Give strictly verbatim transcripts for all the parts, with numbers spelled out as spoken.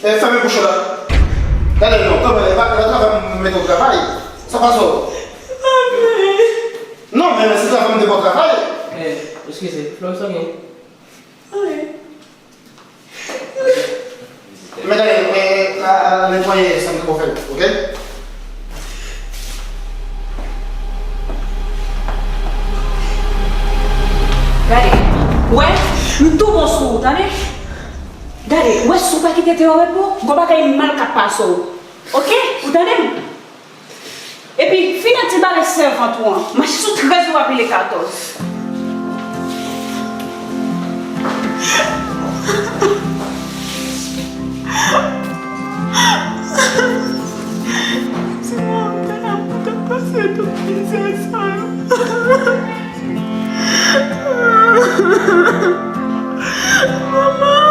E, fèmen bouch ou la. Gade non, kanpe, e pa, e pa travay m mete w travay. Sa pase w? Non, men si travay m te ba w travay. E, eskize, Florence, sa gen? Anyen. Men gade, e, e, a, a, netwaye sa m te ba w fè, oke? Gade, w wè, m tou bon sou ou, tande? Gade, w wè si w pa kite Théo repo, gon bagay mal k ap pase w. Oke? Ou tande m? Epi, fini ak ti bagay sèvant ou an. Mache sou trèz ou a pile katòz. Ti mwen, mwen pa t ap pase tout mizè sa yo. Manman!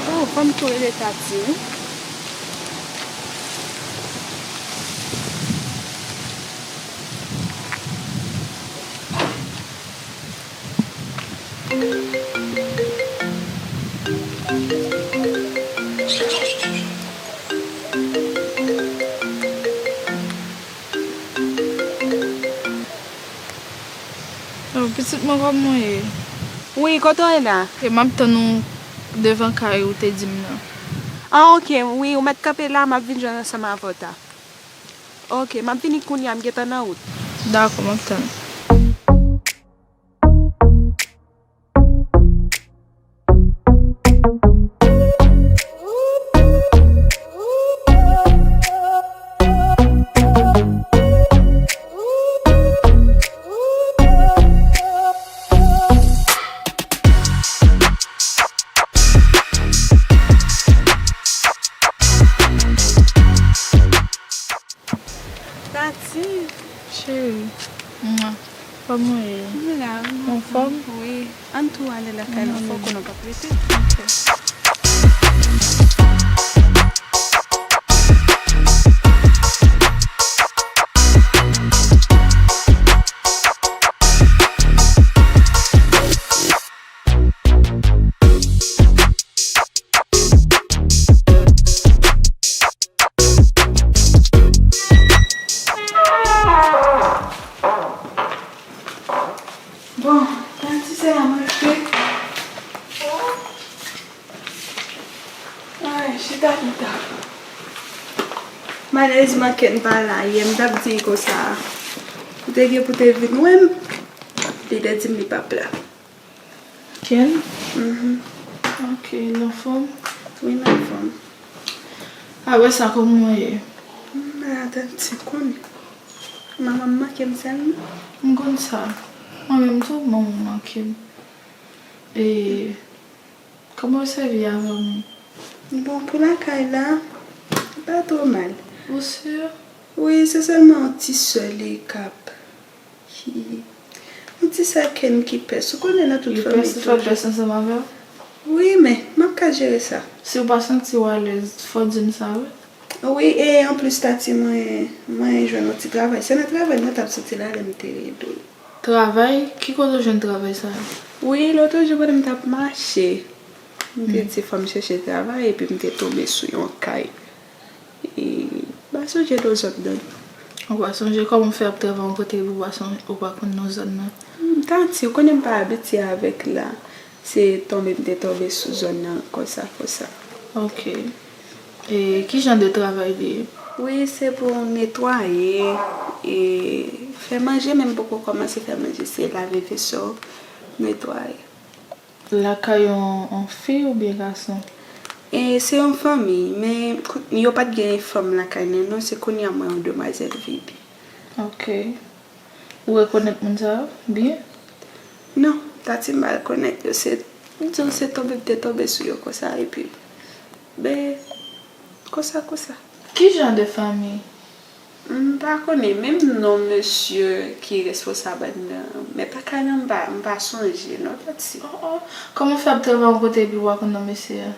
Oh, fò m tou rele Tati, wi. Oh, pitit mwen, kòman w ye? Wi, kote w ye la? E m ap tann ou devan kay ou te di m nan. Ah, oke, wi, ou mèt kanpe la, m ap vin jwenn ansanm avè w ta. Oke, m ap vini kounye a, m gentan nan wout. Dakò, m ap tann. Tati. Cheri. Mwa. Kòman w ye? M la, wi. Anfòm? Wi. Ann tou ale lakay nou, fò konnen w p ap rete. Ok. Bon, Tati, se la mwen rive. Ay, chita, chita. Malerezman, Ken pa la. Yè, m t ap di l konsa, ou te gen pou te vin wè m, li te di m li p ap la. Ken? Mhm. Ok, l anfòm? Wi, l anfòm. Apre sa, kòman w ye? M malad, ti konn. Manman m manke m sèlman. M konn sa. Mwen menm tou, manman m manke m. E kòman w sèvi avè w menm? Bon, pou lakay la, li pa twò mal. Ou si? Wi, se sèlman yon ti sè li k ap Hi. Yon ti sè Ken ki pès. Ou konnen nan tout fanmi toujou. Li pès, li fè pès ansanm avè w? Wi, men m ap ka jere sa. Si w pa santi w alèz, fò w di m sa, wi. Wi, e anplis, Tati, mwen, mwen jwenn yon ti travay. Se nan travay mwen t ap soti la lè m te rele w. Travay? Ki kote w jwenn travay sa a? Wi, lòt jou pandan m t ap mache, m te di fò m chèche travay, epi m te tonbe sou yon kay. E, m pa sonje non zòn nan, non. Ou pa sonje? Kòman w fè ap travay yon kote epi w pa sonje, ou pa konn non zòn nan? Hmm, Tati, ou konnen m pa abitye avèk la. Se tonbe m te tonbe sou zòn nan konsa, konsa. Ok. E ki jan de travay li ye? Wi, se pou netwaye, e fè manje, men m poko kòmanse fè manje. Se lave veso, netwaye. Lakay yon, yon fi oubyen gason? E, se yon fanmi, men kou-, yo pa t gen fanm lakay nan, non, se kounye a mwen yon demwazèl vini. Ok. Ou rekonèt moun sa yo byen? Non, Tati, m pa rekonèt yo, se, m di w se tonbe m te tonbe sou yo konsa, epi, ben, konsa, konsa. Ki jan de fanmi? M pa konnen menm non mesye ki responsab anndan an. Mèt lakay lan, m pa, m pa sonje non, Tati. Oh, oh. Kòman w fè ap travay yon kote epi w pa konn non mesye a?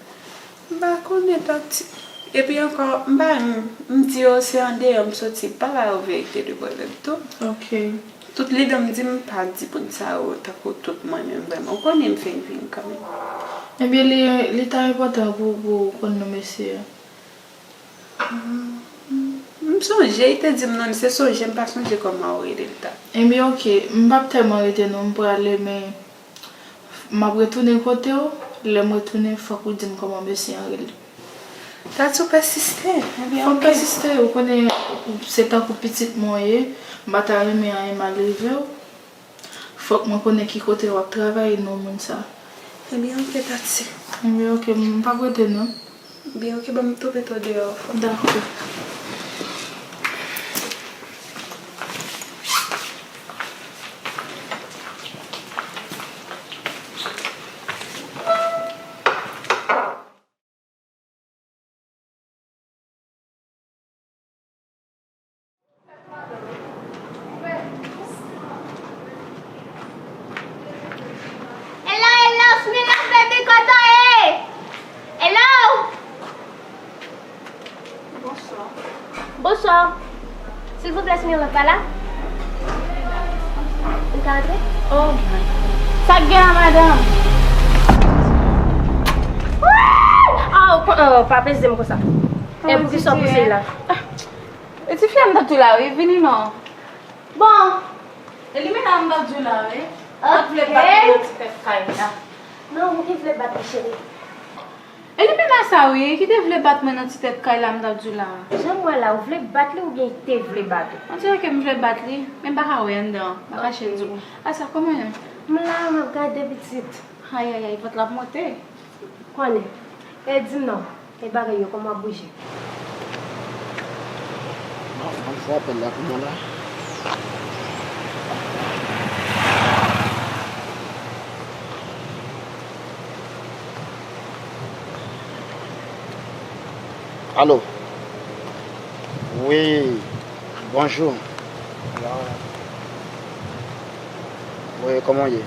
M pa konnen, Tati. Epi ankò, m pa, m, m di yo se andeyò m soti, m pa ba yo verite de pwoblèm tou. Ok. Tout lide m di m pa di moun sa yo, tankou tout mwen menm vrèman. Ou konnen m fin vin kanmenm. Ebyen, li, li ta enpòtan pou, pou w konn non mesye a. M sonje, li te di m non, se sonje, m pa sonje kòman ou rele l ta. Ebyen, ok, m p ap tèlman rete non, m prale, men m ap retounen kote w. Lè m retounen, fòk ou di m kòman mesye an rele. Tati, ou pèsiste. Ebyen, ok. Fò m pèsiste, ou konnen se tankou pitit mwen w ye, m pa ta renmen anyen mal rive w. Fòk mwen konnen ki kote w ap travay non moun sa. Ebyen, ok, Tati. Ebyen, ok, m p ap rete non. Ebyen, ok, ban m tou mete w deyò fò. Dakò. Hello, hello, Smirnoff baby, kote w ye? Hello? Bonswa. Bonswa. Silvouplè, Smirnoff pa la? M ka antre? Oh my God. Sa k gen la, madanm? Wouy! Ah, ou kon-, oh, pa peze m konsa. E poukisa w pouse la? Ah, e tifi a m t ap di w la, wi, vini non. Bon. E li menm la m t ap di w la, wi. Ou vle bat li nan ti tèt kay la. Non, ou ki vle bat li, cheri. E li menm la sa, wi, ki te vle bat mwen nan ti tèt kay la m t ap di w la. Jan m wè la, ou vle bat li oubyen li te vle bat ou? On dirè ke m vle bat li, men m pa ka wè anndan, m pa kache l di w. A sa, kòman w ye? M la, m ap gade pitit. Ayayay, vant la ap monte. Konnen. E di m non, e bagay yo, kòman w ap bouje? Bon, mwen fè apèl la pou mwen la. Alo. Wi, bonjou. Wi, kòman w ye?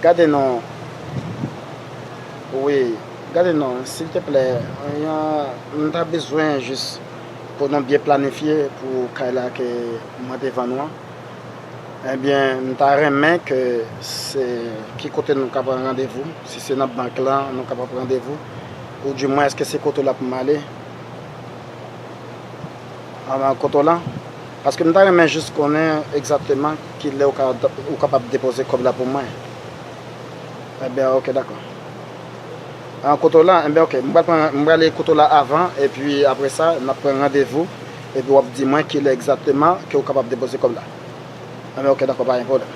Gade non. Wi, gade non, silteplè, m ta bezwen jis pou nou byen planifye pou kay la ke mwen te vann ou an. Ebyen, m ta renmen ke se ki kote nou ka pran randevou, si se nan bank lan nou ka pran randevou, oudimwen èske se kote w la pou m ale? Anvan kote w la? Paske m ta renmen jis konnen egzakteman kilè ou ka, ou kapab depoze kòb la pou mwen. Ebyen, ok, dakò. An kote w la, ebyen, ok, m pral pran, m prale kote w la avan, epi apre sa, n ap pran randevou, epi w ap di mwen kilè egzakteman ke ou kapab depoze kòb la. Ebyen, ok, dakò, pa gen pwoblèm.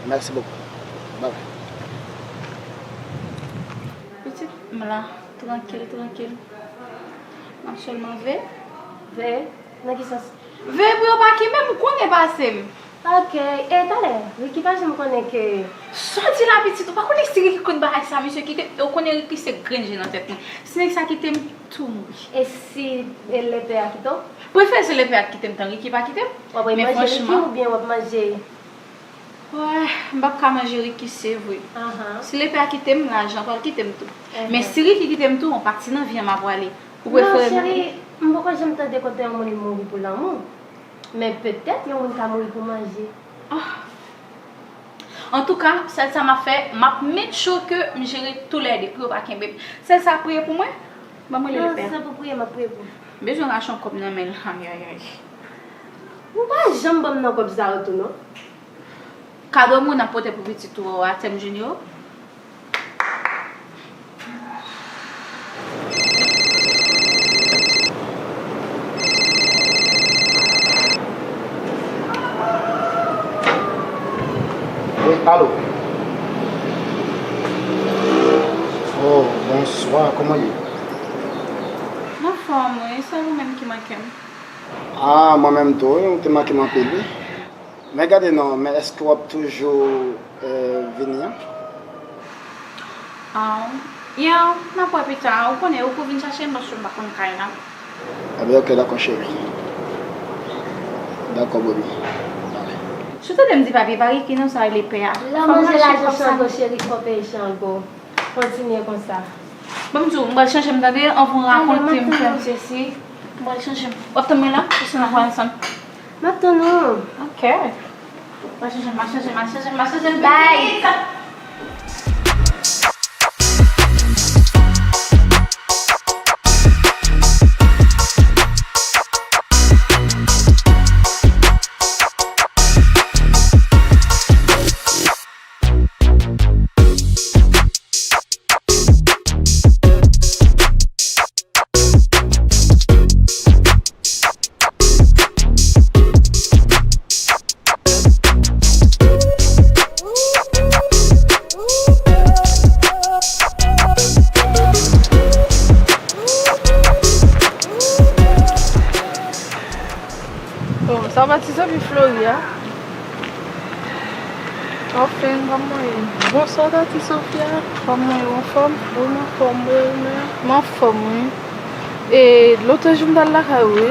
Mèsi bokou. Babay. Pitit, m la, trankil, trankil. M ap sèlman veye. Veye? Nan ki sans? Veye pou yo pa kenbe m, ou konnen pase m. Ok, e talè, Ricky pa janm konnen ke... Sa w di la, pitit, ou pa konnen si Ricky konn bagay sa, mesye, kite, ou konnen Ricky se grenn je nan tèt mwen. Si nèg sa kite m, tou mouri. E si, e lepè a kite w? Prefere se lepè a k kite m, tan Ricky pa kite m. W ap manje Ricky oubyen w ap manje... Wè, m p ap ka manje Ricky, se vre. Ahan. Si lepè a kite m, lajan pral kite m tou. Ahan. Men si Ricky kite m tou, yon pati nan vi an m a pwale. Ou prefere... Non, cheri, m poko janm tande kote yon moun mouri pou lanmou. Men petèt yon moun ka mouri pou manje. Ah. Antouka, sèl sa m ap fè, m ap make sure ke m jere toulède pou yo pa kenbe m. Sèl sa, priye pou mwen. Ban m rele lepè. Non, se pou priye, m ap priye pou ou. M bezwen rache yon kòb nan men l. Ayayay. Ou pa janm ban m nan kòb sa yo tou, non. Kado moun ap pote pou pitit ou a, Thème Junior? Wi, alo. Oh, bonswa, kòman w ye? M anfòm, wi. Se ou menm ki manke m. Ah, mwen menm tou, wi, ou te manke m anpil, wi. Men gade non, men èske w ap toujou, eh, vini an? Ah, yeah, n ap wè pita. Ou konnen, ou pou vin chache m paske m pa konn kay la. Ebyen, ok, dakò, cheri. Dakò, Bobby. Si w tande m di papye, pa ri ki non sa rele pè a. Lè w manje lajan Chango, cheri, twò peye Chango. Kontinye konsa. Ban m di w, m pral chanje m tande, anvan w rakonte m fè m sesi. M pral chanje m. W ap tann mwen la, paske n ap pale ansanm. M ap tann ou. Ok. M pral chanje m, m pral chanje m, m pral chanje m, m pral chanje m. Bye! Oh, sa pa ti Sophie Flori a? Anfen, kòman w ye? Bonswa, Tati Sofia. Kòman w ye? Ou anfòm? Wi, m anfòm, wi, ou menm? M anfòm, wi. E, lòt jou m t al lakay ou, wi.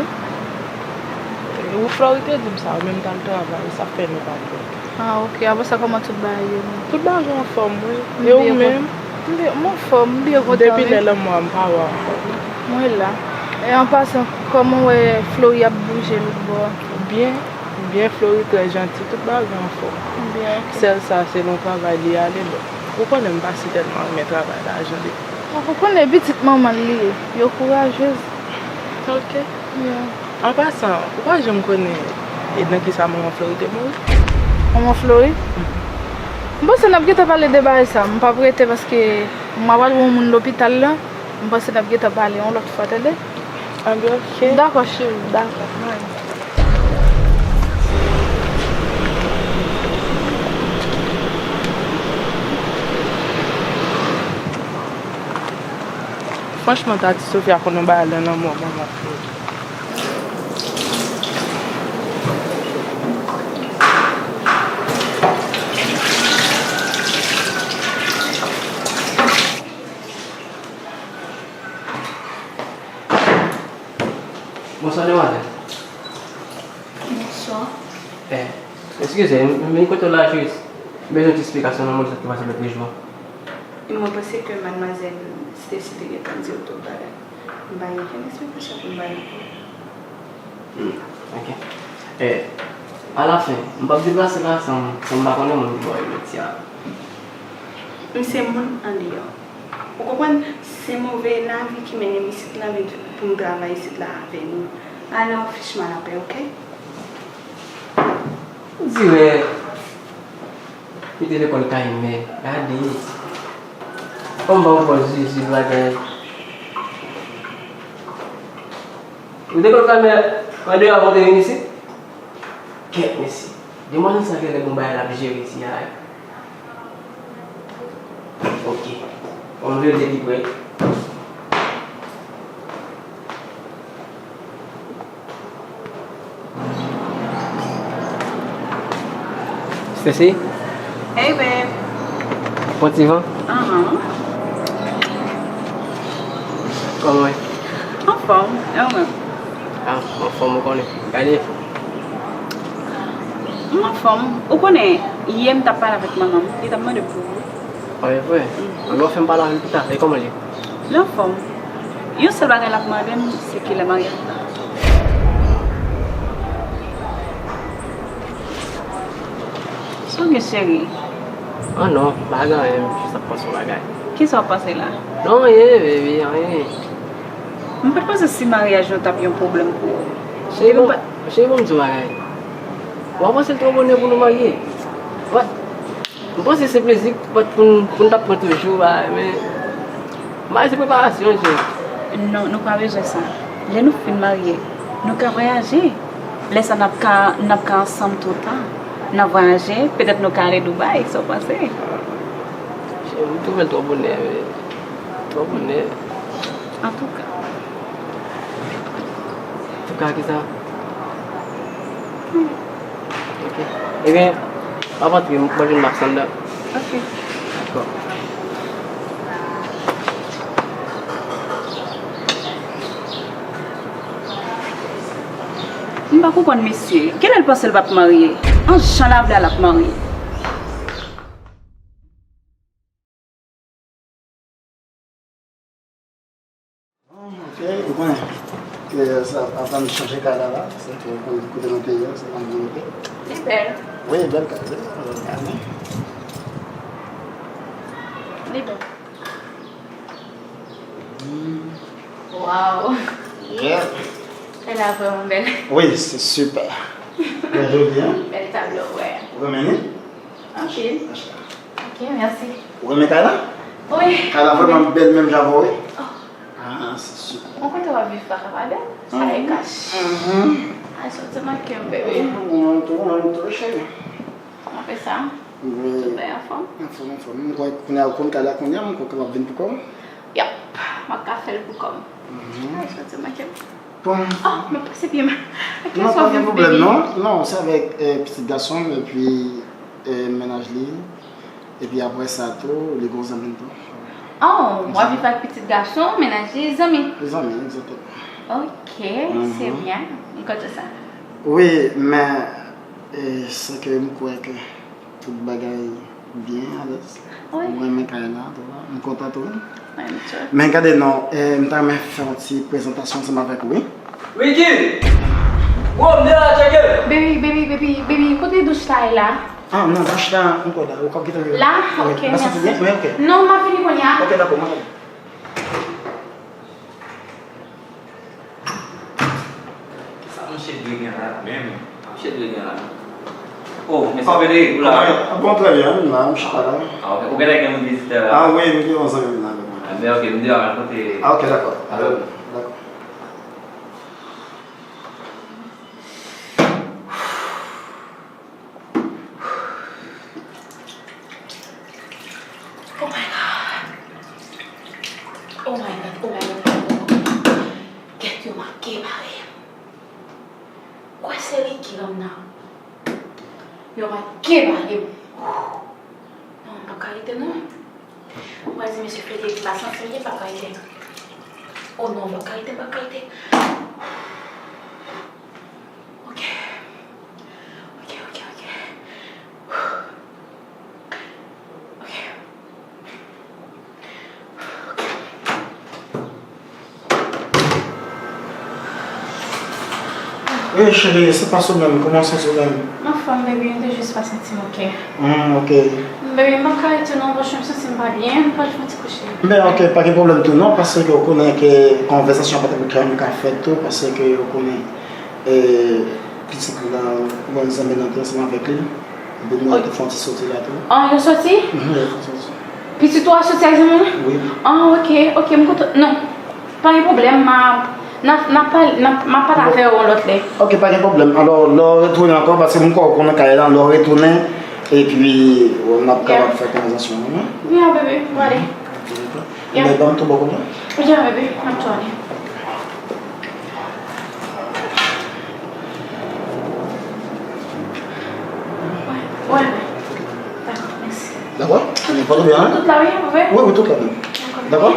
Ou Flori te di m sa, ou menm t al travay, sa fè nou pa twò. Ah, ok. Apre sa, kòman tout bagay ye menm? Tout bagay anfòm, wi. E ou menm? M byen, m anfòm, m byen kontan, wi. Depi lè lanmò a, m pa wè w ankò, non. Mwen la. E an pasan, kòman w wè Flori ap bouje lòt bò a? Byen, byen, Flori trè janti, tout bagay anfòm. Byen, ok. Sèl sa, se nan travay li ale, bon. Ou konnen m pa si tèlman renmen travay lajan depi. Ou konnen pitit manman l li ye, yo kourajez. Ok. Yeah. An pasan, ou pa janm konnen e nan kisa manman Flori te mouri? Manman Flori? M panse n ap gentan pale de bagay sa. M p ap rete paske m pral wè yon moun lopital la. M panse n ap gentan pale yon lòt fwa, tande? Anben, ok. Dakò, cheri. Dakò. Bye. Franchman, Tati Sofia konn yon bagay nan lanmò manman Flori. Bonswa, demwazèl. Bonswa. Eh, eskize, m vin kote w la jis. M bezwen ti esplikasyon nan moun sa ki pase lòt jou an. Mwen panse ke madmwazèl Stacy te gentan di w tout bagay. M pa gen okenn esplikasyon pou m ba nou. Hmm, ok. Eh, alafen, m p ap deplase la san, san m pa konnen moun ki ba w jodi a. M se moun andeyò. Ou konprann? Se move lavi ki mennen m isit la, vin pou m travay isit la avè nou. Ale w fich mal apè, ok? Dirèk. Kite lekòl kay mè, gade. Fò m ba w pòz zizi bagay. Ou te konn fè mè andeyò avan w te vin isit? Kèt mesye. Demwazèl sa genlè gon bagay l ap jere isi a wi. Ok. Ann veye l de pi pre. Stacy? Hey, babe. Pran ti van? Ahan. Kòman w ye? Anfòm. E ou menm? Ah, m anfòm, ou konnen. Gade. M anfòm. Ou konnen, yè m t ap pale avèk manman m, li t ap mande m pou ou. Ah, e vre? Anben, w fè m pale avè l pita. E kòman l ye? Li anfòm. Yon sèl bagay l ap mande m, se kilè maryaj la. Sa w gen, cheri? Ah non, pa gen anyen, m jis ap panse yon bagay. Kisa w ap panse la? Non, anyen, baby, anyen. M pa t panse si maryaj nou t ap yon pwoblèm pou ou. Cheri, bon, cheri, bon, m di w bagay. W ap panse l twò bonè pou nou marye. What? M panse se plezi pou n, pou n t ap pran toujou, bagay, men marye se preparasyon, cheri. Non, nou pa bezwen sa. Lè nou fin marye, nou ka vwayaje. Lè sa n ap ka, n ap ka ansanm toutan. N ap vwayaje, petèt nou ka ale Dubai, sa w panse? Cheri, m twouve l twò bonè, men twò bonè. Antouka. Antouka, kisa? Ok. Ebyen, w ap antre, m ap jwenn Max anndan. Ok. Dakò. M Pa konprann mesye, kilè l panse l p ap marye? An jan l ap vle a l ap marye. Ok, ou konnen, e, sa, avan nou chanje kay la, la, se ke ou konnen kote nou te ye, se pa nou te. Li bèl. Wi, bèl kay, wi. Li bèl. Waw. Yeah. Kay la vrèman bèl. Wi, se sipè. Bèl jodi, hein? Bèl tablo, wè. Ou renmen li? Anpil. Ok, mèsi. Ou renmen kay la? Wi. Kay la vrèman bèl menm jan avè w, wi. Ah, se sipè. Mwen kontan w ap viv la, sa pa bèl? Sa e kach. Ay, soti nan kè m, bebe. Mwen tou, mwen tou, cheri. Mwen fè sa. Wi. Tout bagay anfòm. Anfòm, anfòm. Mwen kwè kounye a ou konn kay la kounye a, mwen kwè w ap vin pou kò w. Yap. M ap ka fè l pou kò m. Ay, soti nan kè m. Bon. Oh, mwen pase pye m. Non, pa gen pwoblèm, non. Non, se avèk, eh, pitit gason m, epi, eh, mennaj li. Epi apre sa tou, li gon zanmi l tou. Oh, w ap viv ak pitit gason, mennaj li, zanmi. Zanmi, egzakteman. Ok, se byen. M kontan sa. Wi, men, eh, se ke m kwè ke tout bagay byen, alèz. Wi. M renmen kay la, tou la. M kontan tou. Mwen menm tou. Men gade non, eh, m ta renmen fè yon ti prezantasyon ansanm avèk ou, wi. Ricky! Wo, m deyò la, tcheke m! Baby, baby, baby, baby, kote douch la ye la? Ah, non, douch la, ankò la, ou ka kite. La? Ok, Mwen santi byen, mèsi. mwen ok. Non, m ap vini kounye a. Ok, dakò, mwen. Kisa mouche dwe gen la menm? Mouche dwe gen la. Oh, mesye Frederic, ou la? Ah, bon, très bien, m la, m chita la. Ah, ok. Ou genlè gen yon vizitè la? Ah, wi, m gen yon zanmi m la avèk mwen. Ah, ben, ok, m deyò, al kote. Ah, ok, dakò. Dakò. Oh my God. Oh my God, oh my God, oh my God. Gèt yo make bare m. Kwè se Ricky lanm nan. Yo make bare m. Non, m pa ka rete non. Mwen di mesye Frederic pa santi m, li pa ka rete. Oh non, m pa ka rete, m pa ka rete. Ok. Ok, ok, ok. Ok. Wi, cheri, se pa sou menm, kòman w santi w menm? M anfòm, baby, m te jis pa santi m ok. Hmm, ok. Baby, m pa ka rete non, paske m santi m pa byen, m pral fè yon ti kouche. Ben, ok, pa gen pwoblèm tou non, paske ou konnen ke konvèsasyon pa t ap janm ka fèt tou, paske ou konnen, eh, pitit la, ou wè zanmi nan te ansanm avèk li, epi nou te fè yon ti soti la tou. Ah, yo soti? Mhm, yo fè soti. Pitit ou a soti ak zanmi w? Wi. Ah, ok, ok, m kontan. Non, pa gen pwoblèm, m a, n a, n a pale, n a, m a pale avè w yon lòt lè. Ok, pa gen pwoblèm. Alò, lè w retounen ankò, paske m kwè w konnen kay la, lè w retounen, epi n ap kapab fè konvèsasyon an, wi. Yeah, baby, m prale. Men ban m tou bò kote. Yeah, baby, m ap tounen. Wè, wè. Dakò, mèsi. Dakò? Tout, tout, tout la, wi, wi. Wi, wi, tout la menm. Dakò?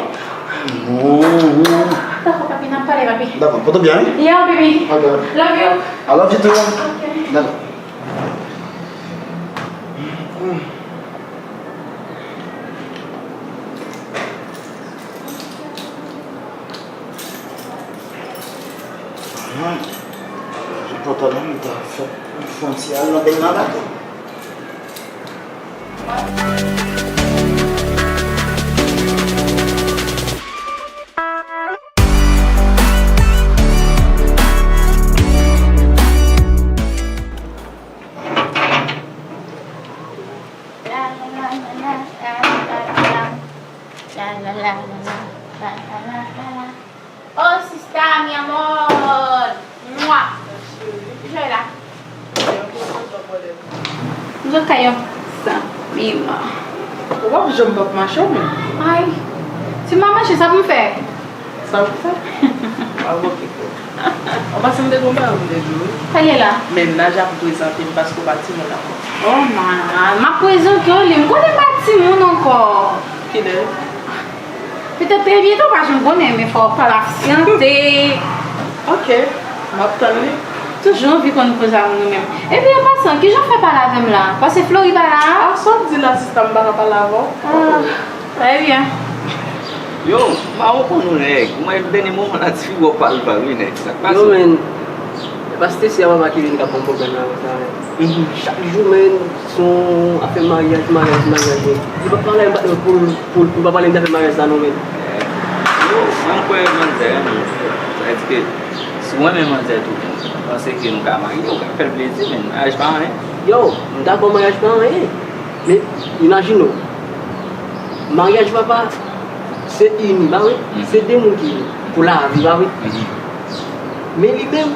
Dakò, papi, n ap pale, papi. Dakò, pote byen, wi? Yeah, baby. Ok. Love you. I love you too. Ok. Dakò. Enpòtan nan, m ta fè, fè yon ti al nan beny nan bato. Oh, sista, mi amor. Mwa. Kijan w ye la? M sot kay yon zanmi m. Ou p ap janm p ap mache w menm. Ay. Si m pa mache, sa pou m fè? Sa pou fè? Pa okipe w. An pasan, m te gon bagay pou m te di w, wi. Pale la. Mennaj ap prezante m paske w pa timoun ankò. Oh, man. M ap prezante w li. M konnen m pa timoun ankò. Kilè? Petèt trè byento, pa janm konnen, men fò w pasyante. Ok. M ap tann li. Toujou anvi konn koze avè nou menm. Epi, an pasan, kijan w fè pale avè m la? Paske Flori pa la a? Ah, sa w ap di la, sista, m pa ka pale avè w? Ah, trè byen. Yo, m pa konn ou nèg. Ou mwen dènye moman la, ti fi w ap pale pa vre, nèg. Sa k pase? Yo, men, e pa Stacy a papa ki vin k ap ban m pwoblèm la konsa, men. Mhm. Chak jou, men, se yon afè maryaj, maryaj, maryaj, men. Li pa pale avè m pou, pou, pou pa pale m de afè maryaj sa non, men. Yo, mwen kwè manzè renmen w. Sa vle di ke si w renmen manzè tou, m panse ke nou ka marye, ou ka fè l plezi, men maryaj pa anyen. Yo, m dakò maryaj pa anyen. Men, imajine w, maryaj papa, se ini, pa vre? Mhm. Se de moun ki ini pou lavi, pa vre? Mhm. Men li menm,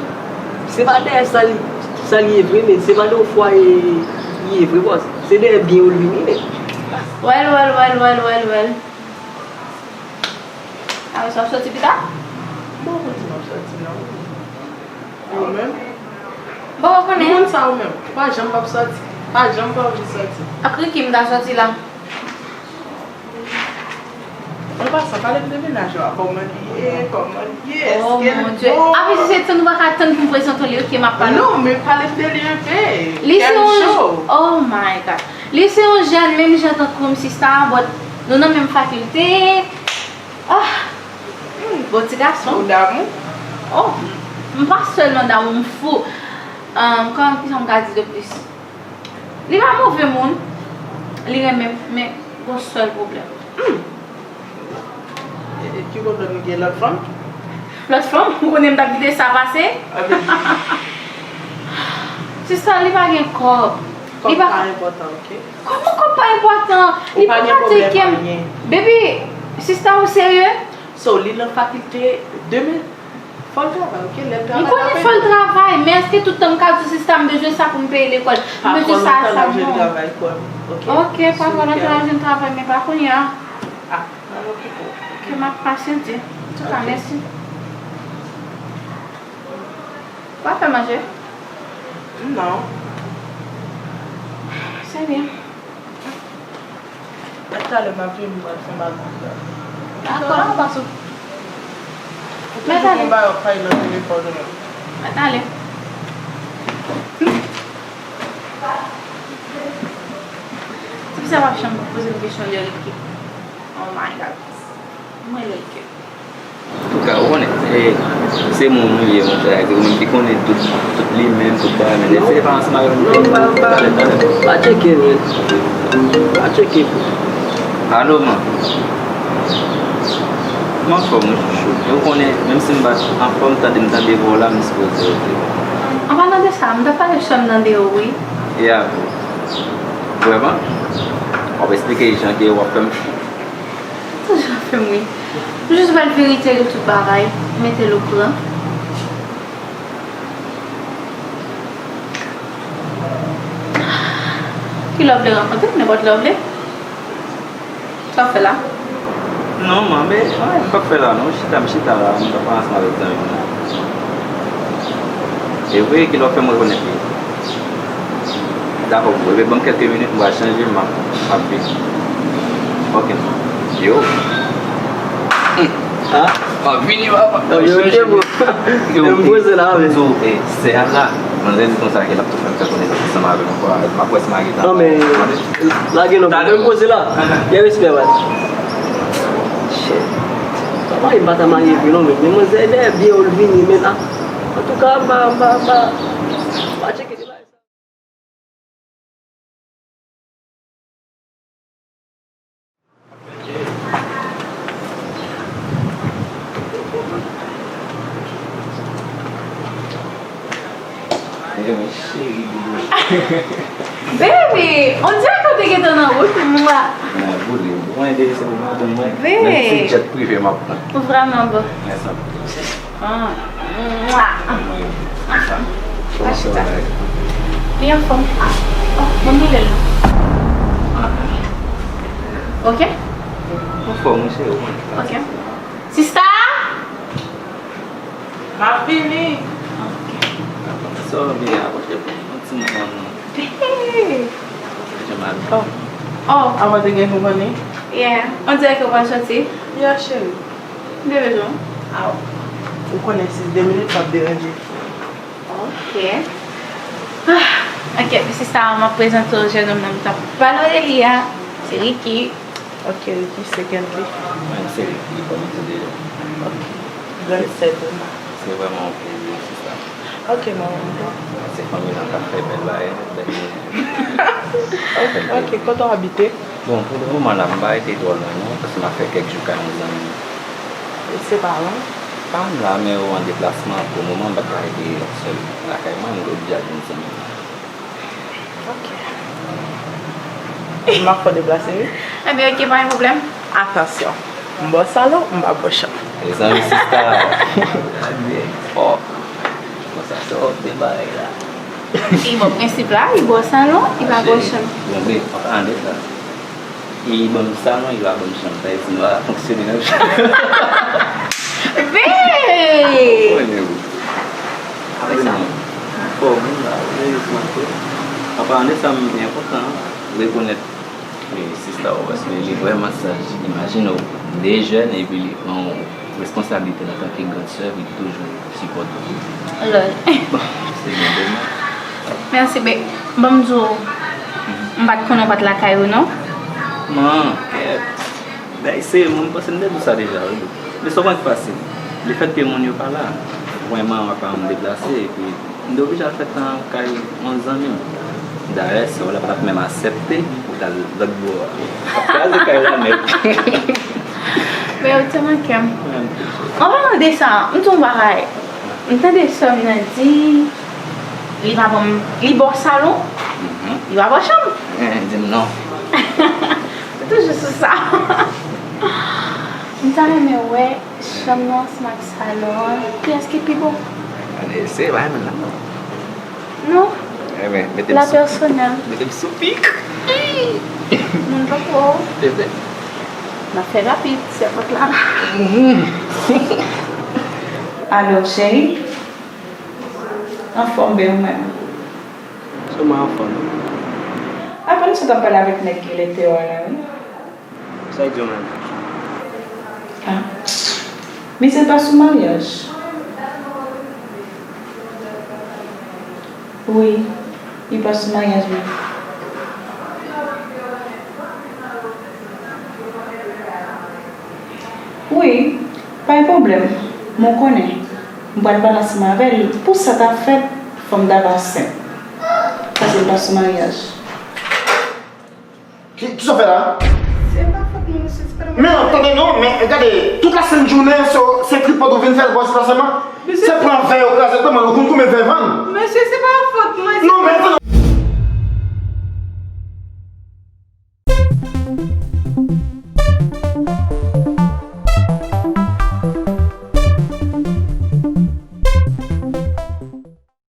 se pa dèyè sa li, sa li ye vre, men se pa de yon fwaye li ye vre, bòs. Se dèyè byen yo l vini, men. Well, well, well, well, well, well. Alò, sa w soti pita? Bon, mwen di m ap soti, non. Ou menm? Bon, ou konnen. Ou konn sa ou menm. Ou pa janm p ap soti. Pa janm pa anvi soti. Ak Ricky m ta soti la. An pasan, pale m de mennaj ou a. Kòman li ye? Kòman li ye? Oh, èske l bon? Api si se tann ou pa ka tann pou m prezante w li, ok, m ap pale. Non, men pale m de li enpe. Li se yon, oh my God. Li se yon jèn menm jan tankou m, sista, but nou nan menm fakilte. Ah! Hmm, bon ti gason. Ou damou? Oh, m pa sèlman damou, m fou. Um, kòman, kijan m ka di de plis? Li pa move moun. Li renmen m, men gon sèl pwoblèm. Hmm. E, e ki pwoblèm li gen, lòt fanm? Lòt fanm? Ou konnen m t ap kite sa pase? Sista, li pa gen kòb. Kòb pa enpòtan, ok? Kòman kòb pa enpòtan? Li pa ka tcheke m. Baby, sista, ou serye? So, li nan fakilte demen. Fò l travay, ok? Lè l travay, m konnen fò l travay, men èske tout tan m ka di w, sista, m bezwen sa pou m peye lekòl? M bezwen sa, sa bon. Ok, pa twò lontan l ap jwenn travay, men pa kounye a. Ah, m ap okipe w. Ok, m ap pasyante. Antouka, mèsi. Ou pa fè manje? Non. Se byen. Mèt talè m ap vini, m pral fè bagay la. Dakò. Ou toujou gon bagay w ap pale nan telefòn ou menm. Mèt talè. Ti fi sa p ap janm poze m kesyon de Ricky. Oh my God. Mwen Ricky. Antouka, ou konnen, e, se moun ou ye, monchè, ou menm ki konnen tout, tout li menm, tout bagay, men lè se pa ansanm avè m, talè, talè. Pa tcheke, men. Pa tcheke. Alo, man. M anfòm, wi, chouchou. E ou konnen, menm si m pa t anfòm, tande m tande vwa w la, m sipoze, ok. An palan de sa, m t ap pale sè m nan deyò, wi. E avè w? Vrèman? W ap esplike jan ke w ap fè m Toujou ap fè m ri. M jis ba l verite de tout bagay, mete l okouran. Kilè w vle rankontre, nenpòt lè w vle. Sa w ap fè la? Non, man, men, anyen m p ap fè la, non. Chita, m chita la, m t ap pale ansanm avèk zanmi m nan. E vre, kilè w ap fè m rekonèt li? Dakò, bro. Ebyen, ban m kèlke minit, m pral chanje, m ap, m ap vini. Ok. Yo. Hmm. Ah? M ap vini, papa. Ah, yo, ok, bro. Yo, m poze la, men. So, eh, sè a la, manzè di konsa ke l ap tou fè m fè konesans ansanm avè l ankò. M ap wè si m a gen tan. Non, men, lage non, bro. M poze la. Gen respè, man. Shit. Papa, m pa ta marye vre, non, men. Men manzè, dèyè byen, ou vini, men, ah. Antouka, m pa, m pa, m pa, m pa tcheke de bagay sa. Baby, on dirè ke w te gentan nan wout pou mwen. Mwen boule, mwen enterese pou madanm mwen. Menm si jet prive m ap pran. Ou vrèman bon. Mèsi anpil. Ah. Mwa. Anfòm. Li anfòm. Oh, mwen boule l. Ok? Anfòm, wi, cheri, ou konnen. Ok. Sista! M ap vini. Ok. Sa w vle a, pote pou yon ti moman non. Hey! Jan mal. Oh. Oh. Avan te gen konprann li? Yeah. On dirè ke w pral soti? Yeah, cheri. M te bezwen w. Aw. Ou konnen si de minit m ap deranje. Oh. Ok. Ah, ok, sista, m ap prezante w jennonm nan m t ap pale w de li a. Se Ricky. Ok, Ricky, se kèl li? Mwen, se Ricky, kòm m te di w. Ok. Grann sè tou, ma. Se vrèman yon plezi, sista. Ok, manman m tou. Se fanmi nan k ap fè bèl bagay, bèl mouvman. Ok, ok, kote w abite? Bon, pou le moman la, m pa rete twò lwen non, paske m ap fè kèk jou kay yon zanmi. Se pa lwen? Pa m la, men yo an deplasman. Pou le moman, m pa ka rete sèl lakay mwen, m oblije al jwenn zanmi m. Ok. M ap fè w deplase, wi. Ebyen, ok, pa gen pwoblèm. Atansyon. M ba w sa lou, m pa ba w chanm. Mezanmi, sista. Gade fò. Konsa, se yon bèl bagay la. Li bon prensip la, li ba w sa lou, li pa ba w chanm. Bon, men, an palan de sa. Li ban m sa non, li pa ban m chanm. Sa vle di nou a fonksyone nan. Babe! Konnen ou. Apre sa. Fò moun la, serye sou mwen. An palan de sa, m byen kontan rekonèt sista w, paske li vrèman saj. Imajine w, de jèn epi li pran yon responsablite antanke grann sè, epi toujou sipòte w. Lòl. Bon, se gen de mwen. Mèsi, babe. Ban m di w, m pa t konnen w pa t lakay ou, non. Man, kèt. Bagay serye, mwen, m panse m te di w sa deja, wi. Men sa w konn ki pase. Lefètke moun yo pa la, vrèman, w ap pa m deplase, epi m te oblije al fè tan kay yon zanmi m. Dayè, sè w la pa t ap menm aksepte pou w t al lòt bò a. Ap kraze kay la nèt. Men ou te manke m. An palan de sa, m di w yon bagay. M tande sè m nan di, li pa ban m, li ba w sa lou, li pa ba w chanm. Eh, di m non. Se toujou sou sa. M ta renmen wè chanm nan ansanm ak sa lou an. Kiyès ki pi bon? Gade, se pa menm la non. Non. Eh ben, mete m La sou, pèsonèl. Mete m sou pik. Moun pa pwò. Se vre. N ap fè rapid, sèpòt la. Alo, cheri. Anfòm, ben ou menm? Sèlman anfòm. Apre m sot ap pale avèk nèg ki rete a la, wi. Sa l di w menm? Ah. Misye pa sou maryaj. Wi, li pa sou maryaj, wi. Wi, pa gen pwoblèm. Mwen konnen. M pral pale ansanm avè l pou sa ta fèt, fò m ta pa sent. Paske l pa sou maryaj. Ki, ki sa w fè la? Se pa fòt mwen, mesye, se pa Men, tande non, men gade, tout la sent jounen, se, se tripòt ou vin fè l bò sèlman. Se pran vè yo kraze, kòman ou konn konbyen vè vann? Mesye, se pa fòt